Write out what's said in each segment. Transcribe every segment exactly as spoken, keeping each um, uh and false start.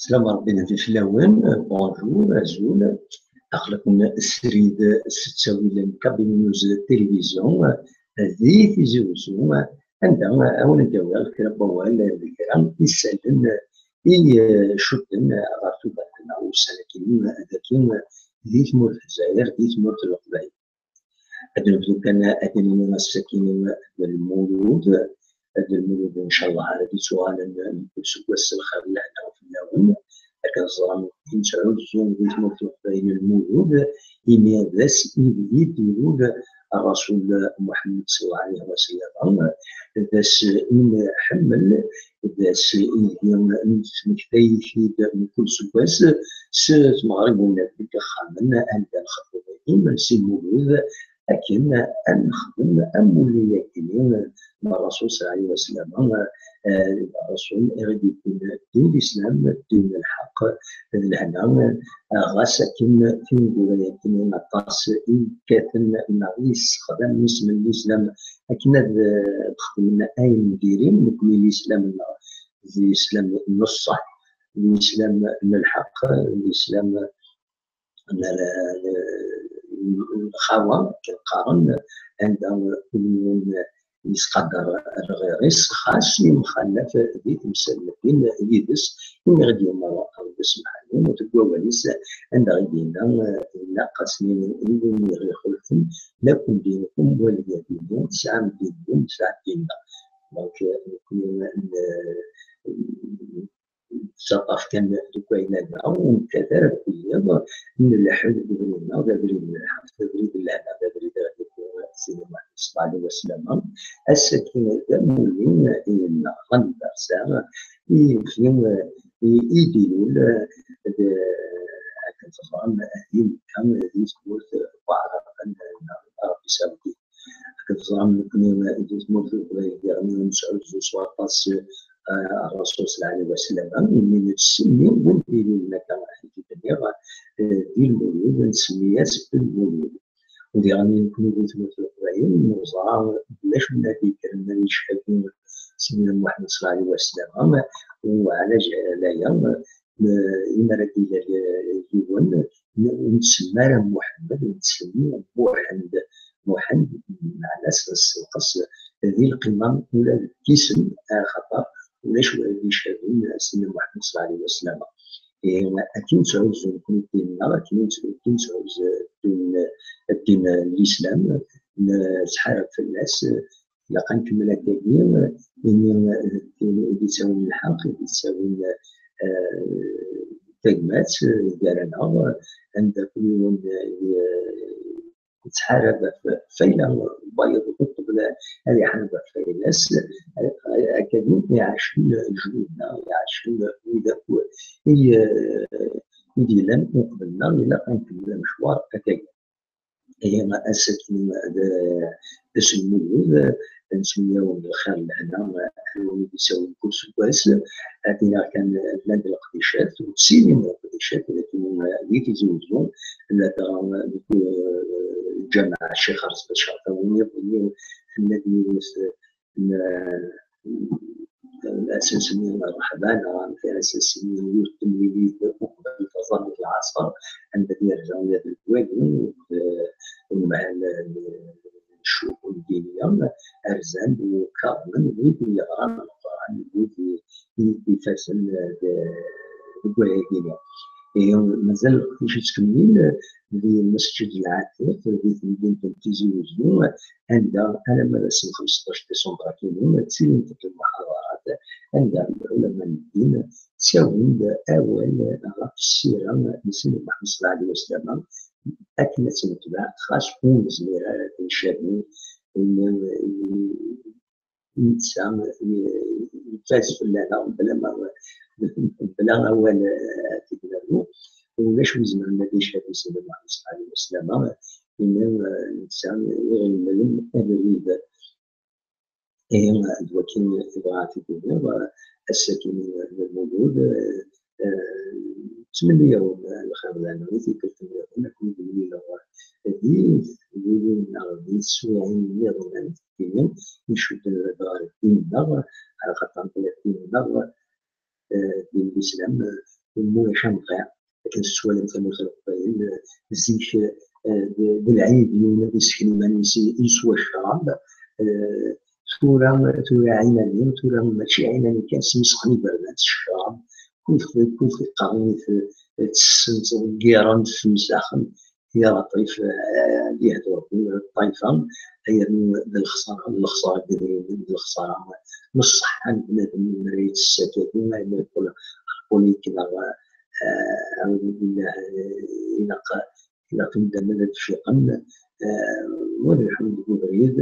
Slam Rebbi ad yili fell-awen. Bonjour, azul. Aql-aken srid s ttawil n Kabin News Télévision di Tizi Wezzu, anda a wen-d-awiɣ kra n wawal d kra n yisallen i, eh, icudden ɣer tudert-nneɣ ussan-agi, dagi di tmurt n Lezzayer, di tmurt n Leqbayel. Ad nebdu kan ad d-nini ass-agi d Lmulud, d Lmulud ncallah ara d-yettuɣalen mkul seg wass s lxir d lehna fell-awen. Akken teẓram, nettɛuzzu di tmurt n Leqbayel Lmulud, imi d ass ideg d-ilul Rrasul Muḥemmed sallallahu alayhi wa sallam, d ass i nḥemmel, d ass ideg nettmektay-it-id mkul seg wass s tmeɣriwin deg yixxamen anda nxeddem imensi n Lmulud, akken ad nexdem amulli-agi n Rrasul sallallahu alayhi wa sallam, eh, Rrasul i ɣ-d-yewwin ddin n Lislam, ddin n lḥeqq, d lehna, eh, ɣas akken tineggura-agi aṭas i yekkaten neɣ i yessexdamen isem n Lislam akken ad, eh, xedmen ayen n diri, nekkni Lislam-nneɣ d Lislam n ṣṣeḥ, d Lislam n lḥeqq, d Lislam n, n lxawa, akken qqaren, anda kul yiwen yesqadar lɣir-is, xas yemxalaf di temsal n ddin yid-s, imi ɣ-d-yumeṛ Ṛebbi Sebḥanu deg wawal-is, anda i d-yenna, ilaq ad s-nini i win i ɣ-ixulfen: لكم دينكم ولي دين، tesɛam ddin-nwen, nesɛa ddin-nneɣ. Donc, nekkni n-, nettaṭṭaf kan deg wayen-a, ur nekkat ara deg wiyaḍ, nleḥḥu deg ubrid-nneɣ, d abrid n lḥeqq, d abrid n lehna, d abrid ara d-yewwi Sidi Muḥemmed sallallahu alayhi wa sallam. Ass-agi d amulli-nneɣ, d anniversaire, i, i, i d-ilul, d, akken teẓram, di Mekka, di tmurt n Waɛraben, neɣ Arabie Saoudite. Akken teẓram, nekkni di tmurt n Leqbayel diɣen ur nettɛuzzu s waṭas, eh, Rrasul sallallahu alayhi wa sallam, imi nettsemmi win d-ilulen akka, akken i d-nniɣ, eh, di Lmulud, nsemmi-as Lmulud. U diɣen nekkni di tmurt n Leqbayel neẓra d acu n ad yekkren ad yecfagi Sidna Muḥemmed sallallahu alayhi wa sallam, u ɛla j-, ɛlaya, eh, imi ara d-ilal, eh, yiwen, n-, ur nsemmi ara Muḥemmed, ur nsemmi Muḥend. Muḥend, meɛna-s, s lqes, di lqima ula d isem, axaṭer ulac win ara d-yecfagin Sidna Muḥemmed sallallahu alayhi wa sallam. Eh, akken nettɛuzzu nekkni ddin-nneɣ, akken nettɛuzzu ddin, ddin n Lislam, nettḥarab fell-as, ilaq ad nkemmel akkagi, imi, eh, d tin i d-ittawin lḥeqq, i d-ittawin, eh, tagmat, eh, gar-aneɣ, anda kul yiwen, eh, yettḥarab ɣef wayla n wayeḍ uqbel ad iḥareb ɣef wayla-s. Akkagi i ɛacen lejdud-nneɣ, i ɛacen wid akk i, eh, i d-yellan uqbel-nneɣ, ilaq ad nkemmel amecwar akkagi. Ihi ass-agi d, d ass n Lmulud, ad nsemmi-yawen lxir, lehna, ad wen-id-isawel kul seg wass. Ad d-iniɣ kan, llan-d leqdicat, ur ttilin leqdicat, lakin di Tizi Wezzu, ladɣa deg, eh, lǧameɛ Ccix Arezbad Cerfawi, iḍelli tella-d yiwet n, eh, ad as-nsemmi rreḥba, neɣ amek ara as-nsemmi, yiwet n temlilit uqbel taẓallit n lɛaṣer, anda d-yerza ula d lwali, d, eh, umahal, eh, n ccɣel ddiniya, rzan-d u kaḍnen wid i yeɣran Lqur'an, wid i, i d-ifazen, eh, deg wayagi-nni. Ihi, mazal leqdic yettkemmil di Lmesǧid Lɛatiq, di temdint n Tizi Wezzu, anda alamma d ass n xemseṭṭac décembre-agi, ttilint-d lmuḥadarat, anda lɛulama n ddin ttawin-d awal ɣef ssira n Sidi Muḥemmed sallallahu alayhi wa sallam, akken ad tt-netbeɛ, xas ur nezmir ara ad ncabi, n-, netta yefaz fell-aneɣ bla ma, bla awal, eh, ad t-id-nernu. Ulac wi izemren ad icabi Sidi Muḥemmed sallallahu alayhi wa sallam, imi, eh, netta i ɣ-yemmlen abrid. Ihi, d wakken i bɣiɣ ad t-id-iniɣ, eh, ass-agi n Lmulud, eh, eh, ttmenni-yawen lxir d lehna i tikkelt nniḍen, akken i d-mlileɣ di twilin neɣ di tsuɛin nniḍen, am tini, icudden ɣer ddin-nneɣ, ɣer xaṭer ddin-nneɣ, eh, ddin n Lislam, eh, ulac amḍiɛ. Akken tettwalim tamurt n Leqbayel, eh, zik, eh, d, d lɛid yiwen ad isken iman-is i, i yeswa ccrab. Eh, tura, tura ɛinani, tura mačči ɛinani kan, smesxen iberdan s ccrab, kul, kul tiqqaɣin i t-, ttessent, ḍeggiren, temsaxen, ya Laṭif, eh, ad yehdu Rebbi ṭṭayfa, yernu d lexsara, d lexsara n yedrimen, d lexsara n ṣṣeḥḥa n bnadem, mi ara yettess akadi, ayen yeqqel alcoolique neɣ, eh, aɛudu billah, eh, ilaq, ilaq imdanen ad fiqen, eh, wa d lḥu deg ubrid,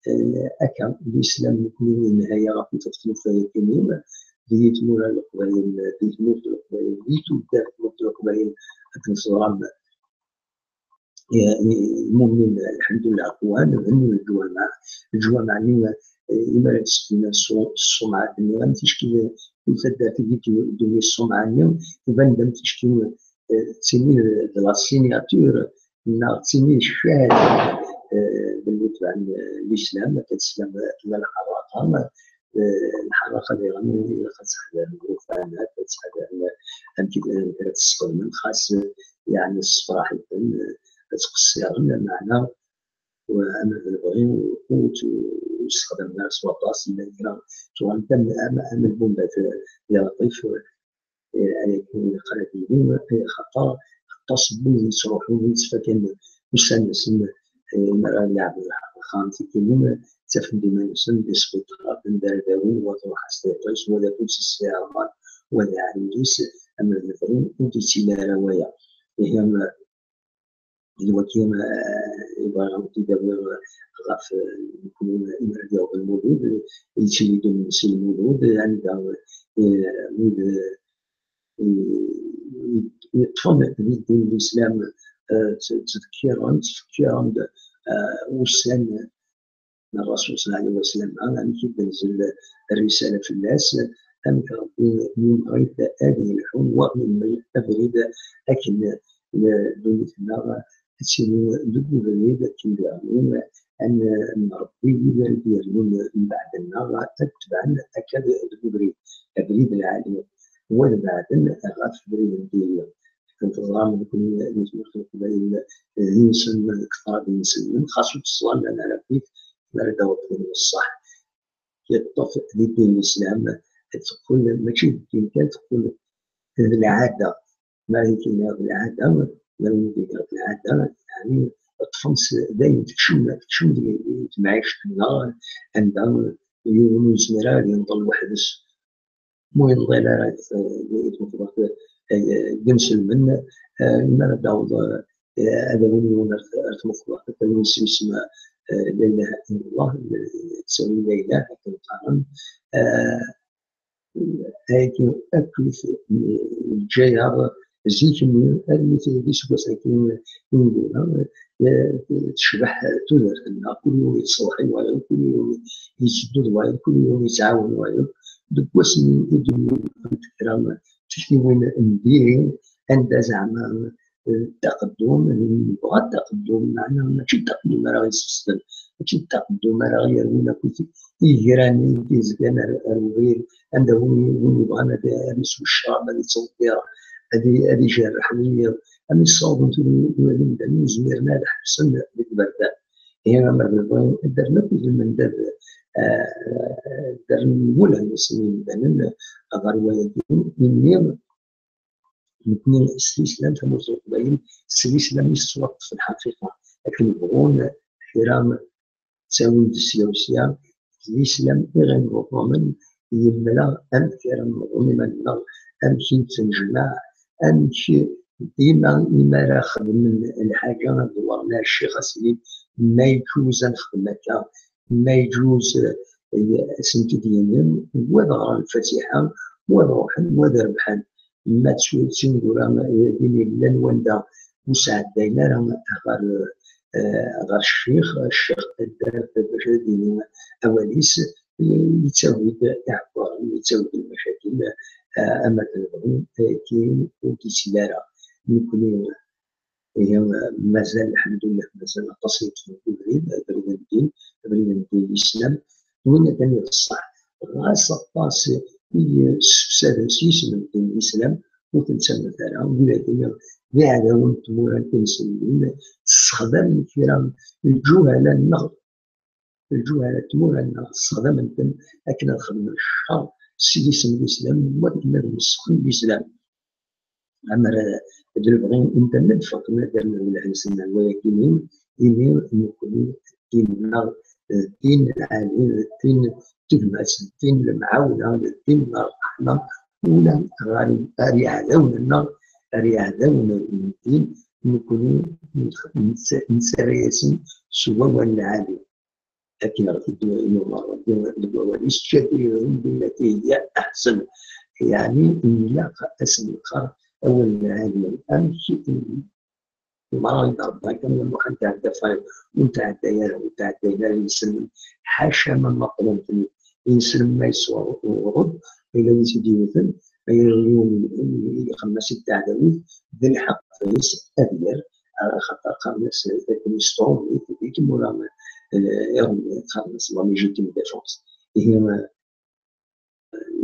eh, akka, lislam nekni yenha-yaɣ ɣef tlufa-agi-nni, di tmura n Leqbayel, di tmurt n Leqbayel, di tuddar n tmurt n Leqbayel, akken teẓram, eh, lmumin, lḥemdullah, qwan, bnu leǧwameɛ, leǧwameɛ-nni, eh, imi ara d-sbina ṣṣu-, ṣṣumɛa-nni, am ticki, kul taddart i d-, d-, d-, ṣṣumɛa-nni, iban-d am ticki, eh, d tini d la signature, neɣ d tini d ccahadat, eh, belli tebɛen, eh, lislam, akka teslam, eh, tella lḥerraqa, eh, lḥerraqa diɣen ilaq ad ttḥadaren llufanat, ad ttḥadaren amek i, amek ara tt-sxedmen, xas, eh, yeɛni tessefraḥ-iten, eh, ad ttqeṣṣiren, lameɛna, u-, ama d lebɣi ur tt-, ur ssexdamen ara s waṭas, llan kra tuɣal am, am, am lbumbat, eh, di Laṭif, eh, ayen ilaq ara d-yini, eh, axaṭer aṭas n wid yettruḥun, yettfakan ussan-nsen, eh, mi ara leɛben lḥerraqa am tikinin, ttafen-d iman-nsen di sbiṭar, anda ara d-awin, wa truḥ-as tiṭ-is, wa d afus-is s iɛerban, wa d aɛrur-is, ama d lebɣi ur d-yettili ara waya. Ihi, d wagi, eh, i bɣiɣ ad d-awiɣ ɣef, eh, nekni, imi ara d-yaweḍ Lmulud, eh, yettili-d umensi n Lmulud, eh, anda, eh, wid, eh, yeṭṭfen di ddin n Lislam, eh, tt-, ttdekkiren, ttfekkiren-d, eh, ussan n Rrasul sallallahu alayhi wa sallam, amek i d-tenzel rrisala fell-as, amek Ṛebbi yumeṛ-it ad yelḥu, wa yemmel abrid akken ddunit-nneɣ ad tili deg ubrid akken diɣen ad n-, nṛebbi wid ara d-yernun mbeɛd-nneɣ ad tebɛen akka deg ubrid, abrid lɛali, wa ad beɛden ɣef ubrid n diri. Akken teẓram, nekni di tmurt n Leqbayel, d inselmen, kter n inselmen, xas ur ttẓallan ara akkit, mi ara d-taweḍ din n ṣṣeḥ. Yeṭṭef di ddin n Lislam, teqqel mačči d ddin kan, teqqel d lɛada. Ma ara k-iniɣ d lɛada, ma ara k-iniɣ d lɛada, yeɛni ṭṭfen-tt d ayen tekcem, tekcem deg, deg temɛict-nneɣ, anda yiwen ur yezmir ara ad yenḍel weḥd-s. Ma ur yenḍil ara, eh, deg tmeqbert, eh, deg inselmen, eh, mi ara d-taweḍ, eh, ad awin yiwen ar, ar tmeqbert, ad awin s yisem, eh, la ilaha illallah, eh, ttawin la ilaha, akken qqaren. Eh, ayagi akk i t-, yeǧǧa-yaɣ zik-nni armi d iseggasen-agi ineggura, eh, tecbeḥ tudert-nneɣ, kul yiwen yettṣelḥi wayeḍ, kul yiwen yetteddu d wayeḍ, kul yiwen yettɛawan wayeḍ. Deg wass-nni i d-wwin kra n tiktiwin n diri, anda zeɛma, eh, d taqeddum, nebɣa taqeddum, meɛna mačči d taqeddum ara ɣ-yessefsden, mačči d taqeddum ara ɣ-yerwin akk igran i d-yezgan ar, ar ubrid, anda win, win yebɣan ad, ad isew ccrab, ad ittḍebbir, ad i-, ad ijerreḥ wiyiḍ, am yessawḍen tura i, i, imdanen ur zmiren ad ḥebsen deg iberdan. Ihi, ama d lebɣi, ad d-rren akk lmendad, eh, ad d-rren wul-nsen yimdanen ɣer wayagi, imi nekni s lislam, tamurt n Leqbayel, s lislam i tettwaṭṭef lḥaqiqa. Akken bɣun kra ttawin-d sya u sya, d lislam i ɣ-ineḍmen, yemla amek ara neḍmen iman-nneɣ, amek i nettnejmaɛ, amek dima imi ara xedmen lḥaǧa ad dewwren ar ccix, a sidi, ma yeǧǧuz ad nexdem akka, ma yeǧǧuz, eh, ad sent-id-yini, wa ad ɣren lfatiḥa, wa ad ruḥen, wa ad rebḥen. Ma d tineggura, eh, din yellan wanda ur sɛeddayen ara ɣer, eh, ɣer ccix, ccix taddart bac ad d-yini awal-is, eh, yettawi-d iɛeqqaren, yettawi-d lmacakil, eh, ama d lebɣi, eh, akin ur d-yettili ara. Nekni, ihi, mazal, lḥemdullah, mazal aṭas i yeṭṭfen deg ubrid, abrid n ddin, abrid n ddin n Lislam, d win atan d ṣṣeḥ. Ɣas aṭas i yessefsaden s yisem n ddin n Lislam, ur ten-ttamat ara, ula d iɣ-, d iɛdawen n tmura n tinselmin, ssexdamen kra n lǧuhala-nneɣ, lǧuhala n tmura-nneɣ, ssexdamen-ten akken ad xedmen ccer s yisem n Lislam, wakken ad mesxen Lislam. Amer d lebɣi n dama d-faqen ad rren lḥebs n wayagi-nni, imi nekkni ddin-nneɣ d ddin lɛali, d ddin n tegmat, d ddin n lemɛawna, d ddin n ṛṛeḥma, ula ɣer, ɣer yiɛdawen-nneɣ, ɣer yiɛdawen n ddin, nekkni nett-, nettarra-yasen s wawal lɛali. Akken ɣef ddwa n Umeṛṛuḥ deg wawal-is, jadilhum billati hiya ahsen, yeɛni ilaq ad sen-nqqar awal lɛali. Amek i ten-, Umeṛṛuḥ i d-Ṛebbi kan lmuḥal tɛedda ɣef wayeḍ, ur tɛedda ara, ur tɛedda ara inselmen, ḥaca ma ma qḍun-ten-id. Inselmen ma yesɛu uɣrud, yella wi t-id-yewten, ay yiwen yexdem-as-id taɛdawit, d lḥeqq fell-as ad yerr, axaṭer qqaren-as, eh, akken yesṭerḍen di tmura, eh, iṛumyen, qqaren-as la légitime défense. Ihi, eh,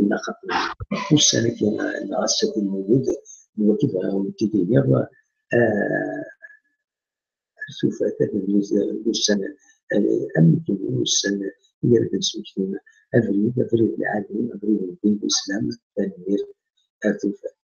ilaq ad, ussan-agi, eh, neɣ ass-agi n Lmulud, n wagi bɣiɣ ad wen-t-id-iniɣ, eh, ar tufat, ad nili d ussan, eh, am nekni ussan i ara d-nesmektin abrid, abrid lɛali, abrid n ddin n Lislam, tanemmirt, ar tufat.